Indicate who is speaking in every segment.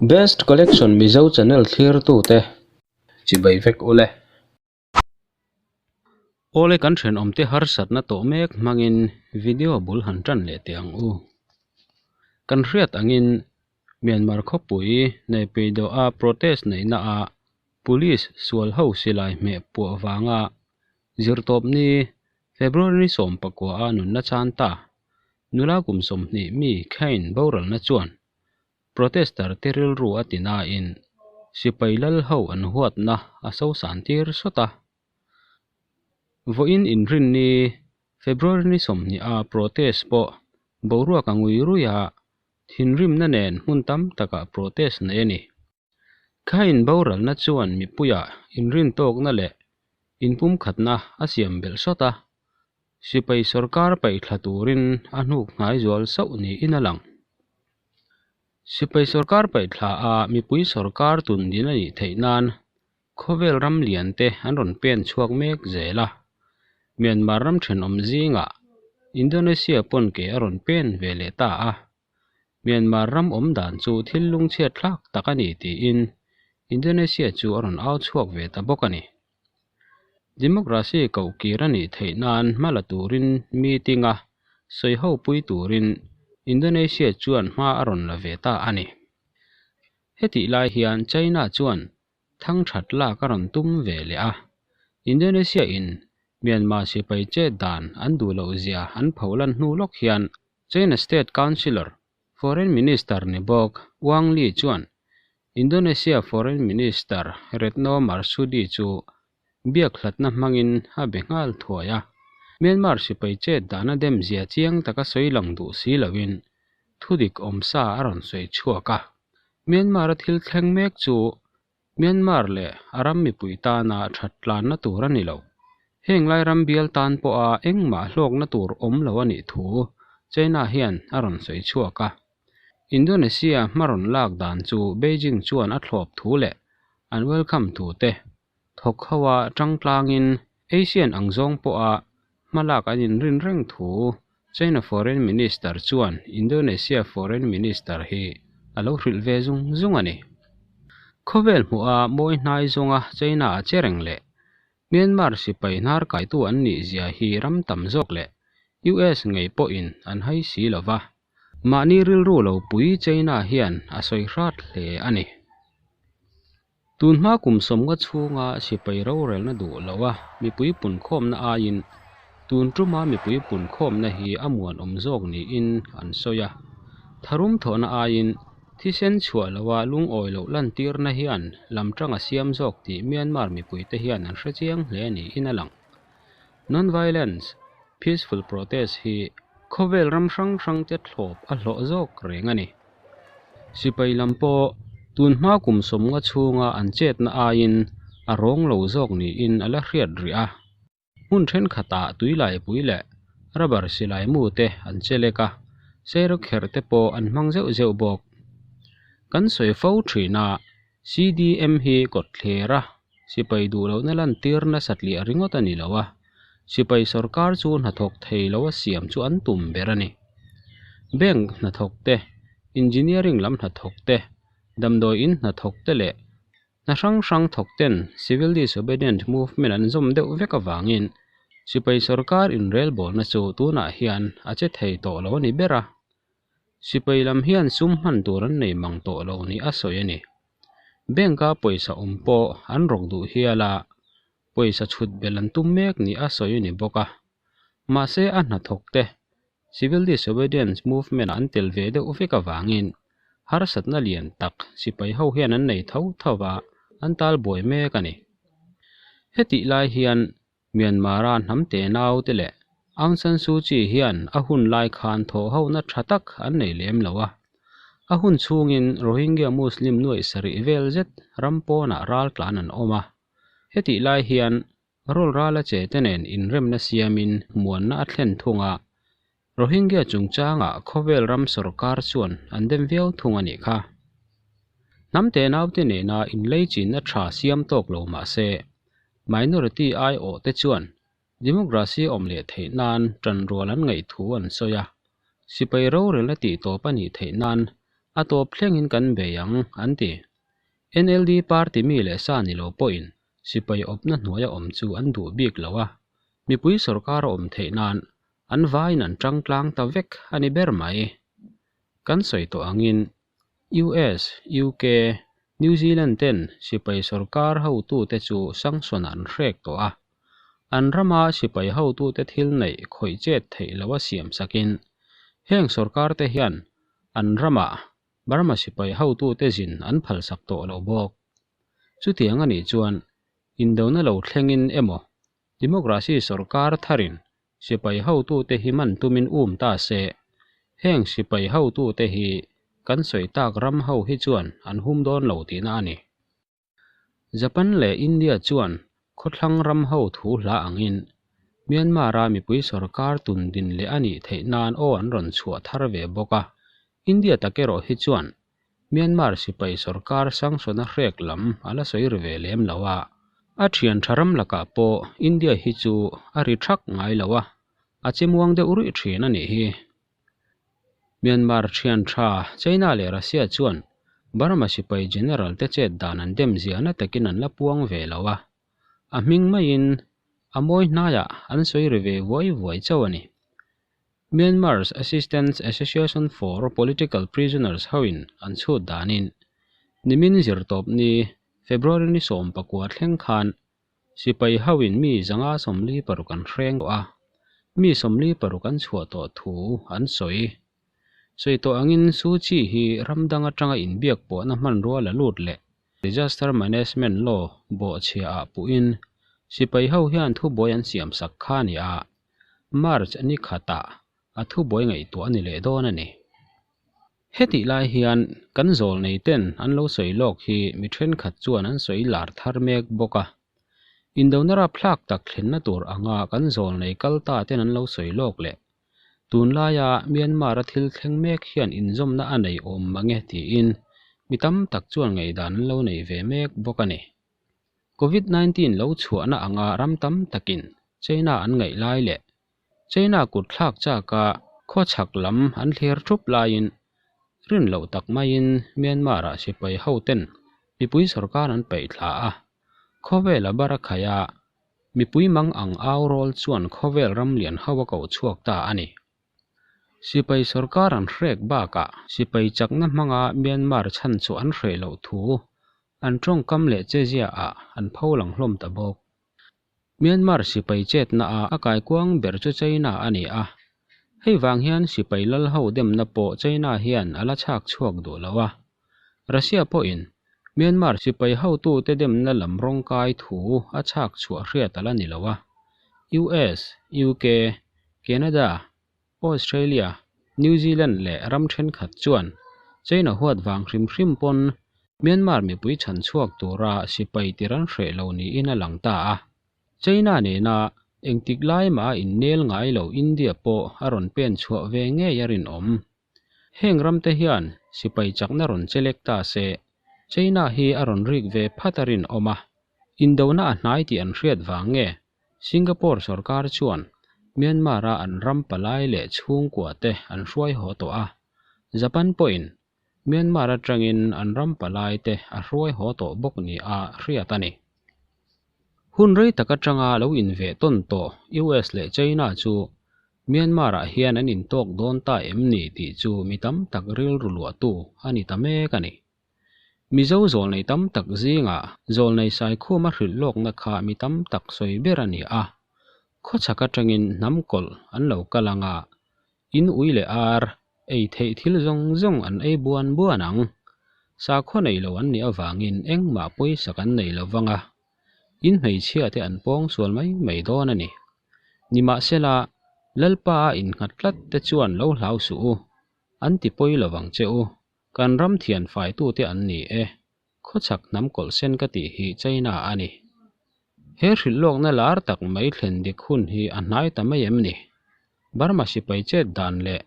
Speaker 1: Best Collection Mizo channel thlirtute chibai vek ule. Awle kan thenawmte harsatna tawh mek hmangin video bul han tan leh teh ang u. Kan hriat angin Myanmar khawpui Naypyidaw-a protest neihna ah Police sual ho silai hmeh puah vanga zirtawpni February ni 19 a nunna chan ta nula kum 20 mi Khain boralna chuan Protester te rilru a ti nain sipai lal ho an huatna a sosan tir sawt a. Vawiin inrinni February ni 20 a protest pawh boruak a ngui rui a, thinrimna nen hmun tam takah protest nei a ni. Khain boralna chuan mipuia inrintawkna leh inpumkhatna a siam belh sawt a, sipai sorkar paihthla turin a hnuk hnai zual sauh niin a lang. Sipai sorkar paihthla a mipui sorkar tun din a nih theih nan khawvel ram lian te an rawn pen chhuak mek zel a, Myanmar ram thenawm zingah Indonesia pawn ke a rawn pen ve leh ta a. Myanmar ram awm dan chu thil lungchhiat thlak tak a ni tiin Indonesia chu a rawn au chhuak ve ta bawk a ni. Democracy koh kir a nih theih nan hma la turin meeting a sawi ho pui turin Indonesia chuan hma a rawn la ve ta a ni. Hetih lai hian China chuan thang that lak a rawn tum ve leh a, Indonesia in Myanmar sipai chet dan an duh loh zia an pholan hnu lawk hian China State Councillor, Foreign Minister ni bawk Wang Li chuan Indonesia Foreign Minister Retno Marsudi chu biak hlatna hmangin a be nghal thuai a. Myanmar sipai chet dana dem zia chiang taka sawi lang duh si loin thudik awm sa a rawn sawi chhuak a. Myanmar-a thil thleng mek chu Myanmar leh a ram mipui tana that tlanna tur a ni lo. Heng lai ram bial tan pawha engmah hlawkna tur awm lo a nih thu China hian a rawn sawi chhuak a. Indonesia hma rawn lak dan chu Beijing chuan a thlawp thu leh an welcome thu te thawk ho a tangtlangin Asian ang zawng pawha hma lak an inrin reng thu China Foreign Minister chuan Indonesia Foreign Minister hi a lo hrilh ve zung zung a ni. Khawvel hmuha mawi hnai zawnga China a che reng leh Myanmar sipai hnar kaitu an nih zia hi ram tam zawk leh US ngei pawhin an hai si lo va, mahni rilru lo pui China hian a sawi hrat hle a ni. Tun hma kum sawmnga chhunga sipai rorelna duh lo a mipui punkhawmna aiin tun tuma mipui punkhawmna hi a muanawm zawk niin an sawi a. Tharum thawhna aiin thisen chhuah loa lungawi loh lantirna hian lam tang a siam zawk tih Myanmar mipuite hian an hre chiang hle niin a lang. Non-violence, peaceful protest hi khawvel ram hrang hrangte thlawp a hlawh zawk reng a ni. Sipai lam pawh tun hma kum sawmnga chhunga an chetna aiin a rawng lo zawk niin a la hriat rih a. Hmun thenkhatah tuilaipui leh rubber silai mu te an che lek a, seirawk kherh te pawh an hmang zeuh zeuh bawk. Kan sawi fo thin a, CDM hi kawtthler a, sipai duh lohna lantir nasatliah ringawt a ni lo a, sipai sorkar chu hnathawk thei lo a siam chu an tum ber a ni. Bank hnathawk te, engineering lam hnathawk te, damdawi in hnathawk te leh hna hrang hrang thawk ten civil disobedient movement an zawm deuh vek avangin sipai sorkar inrelbawlna chu tunah hian a che thei tawh lo a ni ber a. Sipai lam hian sum hman tur an nei mang tawh lo ni a sawi a ni. Bank-a pawisa awm pawh an rawk duh hial a, pawisa chhut belh an tum mek ni a sawi a ni bawk a. Mahse a hnathawk te Civil Disobedience Movement an tel ve deuh vek avangin harsatna lian tak sipai ho hian an nei tho tho va, an tal buai mek a ni. Hetih lai hian Myanmar-a hnam te nau te leh Aung San Suu Kyi hian a hun lai khan thawhhona tha tak an nei lem lo a. A hun chhungin Rohingya Muslim nuaih sarih vel zet ram pawnah ral tlan an awm a. Hetih lai hian rawl rala che te nen inremna siamin muanna a thlen thung a, Rohingya chungchangah khawvel ram sorkar chuan an dem viau thung a nih kha. Hnam te naute nena inleichinna tha siam tawk lo mah se, minority aiawh te chuan democracy awm leh theih nan tanrual an ngaih thu an sawi a, sipai rorelna tih tawp a nih theih nan A tawp thlengin kan bei ang, an ti. NLD party mi leh sa ni lo pawhin sipai awpna hnuaia awm chu an duh bik lo a, mipui sorkar a awm theih nan an vaiin an tang tlang ta vek a ni ber mai. Kan sawi tawh angin US, UK, New Zealand ten sipai sorkar hotute chu sanction an hrek tawh a, an rama sipai hotute thil neih khawih chet theih loa siam sakin heng sorkar te hian an ramah Burma sipai hotute zin an phalsak tawh lo bawk. Chutiang a nih chuan indona lo thlengin emaw Democracy sorkar tharin sipai hotute hi man tumin um ta se, heng sipai hotute hi kan sawi tak ram ho hi chuan an hum dawn lo tihna a ni. Japan leh India chuan khawthlang ram ho thu hla angin Myanmar-a mipui sorkar tun din leh a nih theih nan aw an rawn chhuah thar ve bawk a, India tak erawh hi chuan Myanmar sipai sorkar sanction-a hrek lam a la sawi ri ve lem lo a, a thian tha ram lakah pawh India hi chu a ri thak ngai lo a, a che muang deuh ruih thin a nih hi. Myanmar thian tha China leh Russia chuan Burma sipai general te chet dan an dem ziahna takin an la puang ve lo a, a hming maiin a mawi hnaiah an sawi ri ve vuai vuai chauh a ni. Myanmar's Assistance Association for Political Prisoners hoin an chhut danin nimin zirtawpni February ni 19 thleng khan sipai hoin mi 146 an hreng tawh a, mi 46 an chhuah tawh thu an sawi. Sawi tawh angin Suu Kyi hi ram dang atanga inbiak pawhna hmanrua la lut leh Disaster Management Law bawhchhia ah puhin sipai ho hian thubuai an siam sak kha a ni a, March ni khatah a thubuai ngaihtuah a ni leh dawn a ni. Hetih lai hian kan zawlnei ten an lo sawi lawk hi mi thenkhat chuan an sawi lar thar mek bawk a. Indona rapthlak tak thlenna tur anga kan zawlnei kal ta ten an lo sawi lawk leh tunlaia Myanmar-a thil thleng mek hian inzawmna a nei awm mange tiin mi tam tak chuan ngaihdan an lo nei ve mek bawk a ni. Covid 19 lo chhuahna anga ram tam takin China an ngaih lai leh China kut thlak chaka khawchhak lam an thlir thup laiin rin loh tak maiin Myanmar-ah sipai hoten mipui sorkar an peih thla a, khawvela bar a khaih a, mipui mang ang au rawl chuan khawvel ram lian ho a koh chhuak ta a ni. Sipai sorkar an hrek bakah sipai chakna hmanga Myanmar chhan chu an hreh loh thu an tawngkam leh chezia ah an pho lang hlawm ta bawk. Myanmar sipai chetna ah a kaikuang ber chu China a ni a, hei vang hian sipai lal ho demna pawh China hian a la chhak chhuak duh lo a. Russia pawhin Myanmar sipai hotute demna lam rawngkai thu a chhak chhuah hriat a la ni lo a, US, UK, Canada, Australia, New Zealand leh ram thenkhat chuan China huat vang hrim hrim pawn Myanmar mipui chhan chhuak tura sipai tir an hreh lo niin a lang ta a. China nena engtik lai mah a innel ngai lo India pawh a rawn pen chhuah ve ngei a rinawm. Heng ramte hian sipai chakna rawn chelek ta se, China hi a rawn rik ve phat a rinawm a, indona a hnai tih an hriat vang nge Singapore sorkar chuan Myanmar-a an ram palai leh chhungkua te an hruai haw tawh a, Japan pawhin Myanmar atangin an ram palai te a hruai haw tawh bawk ni a hriat a ni. Hun rei tak atanga lo inveh tawn tawh US leh China chu Myanmar-ah hian an intawk dawn ta em ni tih chu mi tam tak rilru luahtu a ni ta mek a ni. Mizo zawlnei tam tak zingah zawlnei Saikhuma hrilh lawkna kha mi tam tak sawi ber a ni a, khawchhak atangin hnam kawlh an lo kal ang a, in ui leh ar ei theih thil zawng zawng an ei buan buan ang. Sakhaw nei lo an nih avangin engmah pawisak an nei lo vang a, in hmeichhia te an pawng sual mai mai dawn a ni. Nimahsela, Lalpa a innghat tlat te chuan lo hlau suh u, an ti pawi lo vang che u. Kan ram thian faitute an ni e, khawchhak hnam kawlh sen ka tih hi China a ni. He hrilh lawkna lar tak mai thlen dik hun hi a hnai ta mai em ni? Burma sipai chet dan leh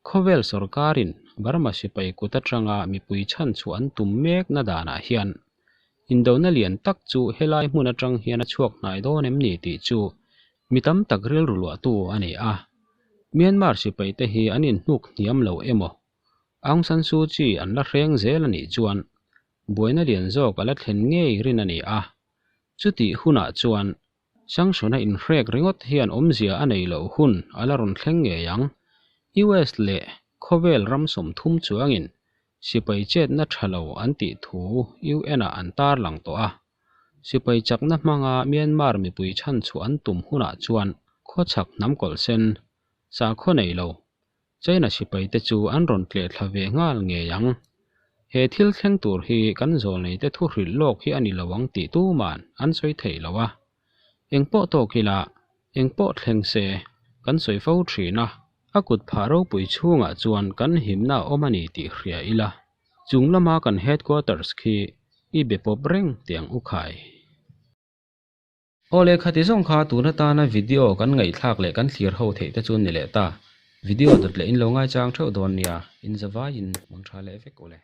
Speaker 1: khawvel sorkarin Burma sipai kut atanga mipui chhan chhuah an tum mekna danah hian indona lian tak chu helai hmun atang hian a chhuak hnai dawn em ni tih chu mi tam tak rilru luahtu a ni a. Myanmar sipaite hi an inhnuk hniam lo emaw? Aung San Suu Kyi an la hreng zel a nih chuan buaina lian zawk a la thlen ngei rin a ni a. Chutih hunah chuan Sanction-a inhrek ringawt hian awmzia a nei loh hun a la rawn thleng ngei ang. US leh khawvel ram 30 chuangin sipai chetna tha lo an tih thu UN-ah an tarlang tawh a. Sipai chakna hmanga Myanmar mipui chhanchhuah an tum hunah chuan khawchhak hnam kawlh sen, sakhaw nei lo, China sipaite chu an rawn tleh thla ve nghal ngei ang. He thil thleng tur hi kan zawlneite thu hrilh lawk hi a ni lo ang tih tuman an sawi thei lo a. Eng pawh tawk ila, eng pawh thleng se, kan sawi fo thin a, a kut phah ropui chhungah chuan kan himna a awm a ni tih hria ila. Chung lama kan headquarters khi i be pawp reng tiang u khai. Aw lehkha ti zawng kha tun atana video kan ngaihthlak leh kan thlir ho theih te chu ni leh ta. Video dawt leh in lo ngaichang theuh dawn nia, in zavaiin mang tha leh vek ule.